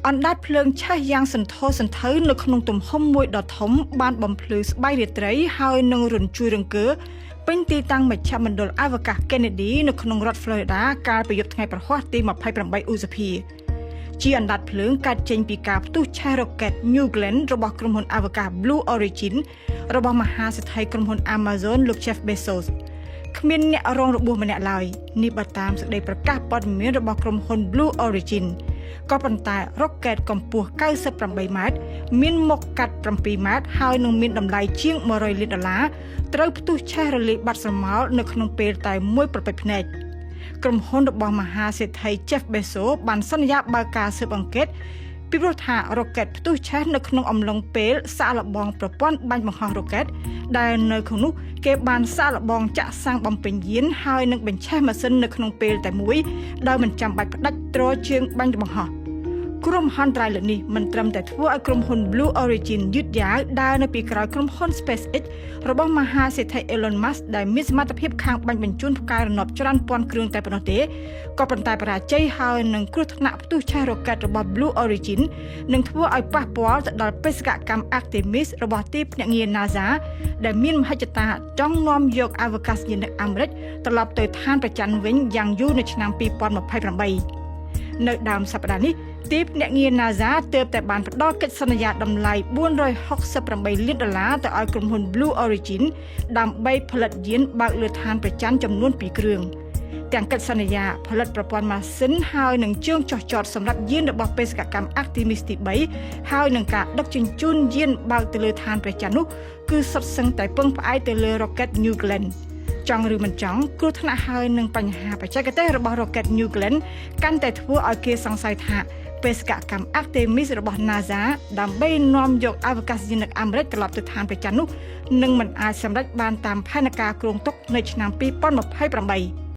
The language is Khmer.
អណ្ដាតភ្លើងឆេះយ៉ាងសន្ធោសន្ធៅនៅក្នុងទំហំមួយដ៏ធំបានបំភ្លឺស្បៃរាត្រីហើយនឹងរញ្ជួយរង្គើពេញទីតាំងមជ្ឈមណ្ឌលអវកាស Kennedy នៅក្នុងរដ្ឋ Florida កាលពីយប់ថ្ងៃព្រហស្បតិ៍ទី28ឧសភាជាអណ្ដាតភ្លើងកើតចេញពីការផ្ទុះឆេះរ៉ុកែត New Glenn របស់ក្រុមហ៊ុនអវកាស Blue Origin របស់មហាសេដ្ឋីក្រុមហ៊ុន Amazon លោក Jeff Bezos គ្មានអ្នករងរបួសម្នាក់ឡើយនេះបើតាមសេចក្តីប្រកាសព័ត៌មានរបស់ក្រុមហ៊ុន Blue Origin ក៏ប៉ុន្តែរ៉ុកែតកម្ពស់98ម៉ែត្រមានមុខកាត់7ម៉ែត្រហើយនឹងមានតម្លៃជាង100លានដុល្លារត្រូវផ្ទុះឆេះរលាយបាត់ស្រមោលនៅក្នុងពេលតែមួយប្រពេចភ្នែកក្រុមហ៊ុនរបស់មហាសេដ្ឋី Jeff Bezos បានសន្យាបើកការស៊ើបអង្កេតពីព្រោះថារ៉ុកែតផ្ទុះឆេះនៅក្នុងអំឡុងពេលសាកល្បងប្រព័ន្ធបាញ់បង្ហោះរ៉ុកែតដែលនៅក្នុងនោះគេបានសាកល្បងចាក់សាំងបំពេញយានហើយនឹងបញ្ឆេះម៉ាស៊ីននៅក្នុងពេលតែមួយដោយមិនចាំបាច់ផ្ដាច់ទ្រជើងបាញ់បង្ហោះគ្រោះមហន្តរាយលើកនេះមិនត្រឹមតែធ្វើឲ្យក្រុមហ៊ុន Blue Origin យឺតយ៉ាវដើរនៅពីក្រោយក្រុមហ៊ុន SpaceX របស់មហាសេដ្ឋី Elon Musk ដែលមានសមត្ថភាពខាងបាញ់បញ្ជូនផ្កាយរណបច្រើនពាន់គ្រឿងតែប៉ុណ្ណោះទេក៏ប៉ុន្តែបរាជ័យហើយនឹងគ្រោះថ្នាក់ផ្ទុះឆេះរ៉ុកែតរបស់ Blue Origin នឹងធ្វើឲ្យប៉ះពាល់ទៅដល់បេសកកម្ម Artemis របស់ទីភ្នាក់ងារ NASA ដែលមានមហិច្ឆតាចង់នាំយកអវកាសយានិកអាមេរិកត្រឡប់ទៅឋានព្រះច័ន្ទវិញយ៉ាងយូរនៅឆ្នាំ2028នៅដើមសប្តាហ៍នេះទីភ្នាក់ងារ NASA ទើបតែបានផ្ដល់កិច្ចសន្យាតម្លៃ468លានដុល្លារទៅឲ្យក្រុមហ៊ុន Blue Origin ដើម្បីផលិតយានបើកលើឋានព្រះច័ន្ទចំនួន2គ្រឿងទាំងកិច្ចសន្យាផលិតប្រព័ន្ធម៉ាស៊ីនហើយនឹងជើងចុះចតសម្រាប់យានរបស់បេសកកម្ម Artemis ទី3ហើយនឹងការដឹកជញ្ជូនយានបើកទៅលើឋានព្រះច័ន្ទនោះគឺសុទ្ធសឹងតែពឹងផ្អែកទៅលើ Rocket New Glenn ចង់ឬមិនចង់គ្រោះថ្នាក់ហើយនឹងបញ្ហាបច្ចេកទេសរបស់ Rocket New Glenn កាន់តែធ្វើឲ្យគេសង្ស័យថាបេសកកម្ម Artemis របស់ NASA ដើម្បីនាំយកអវកាសយានិកអាមេរិកត្រឡប់ទៅឋានព្រះច័ន្ទនោះនឹងមិនអាចសម្រេចបានតាមផែនការគ្រោងទុកនៅឆ្នាំ2028។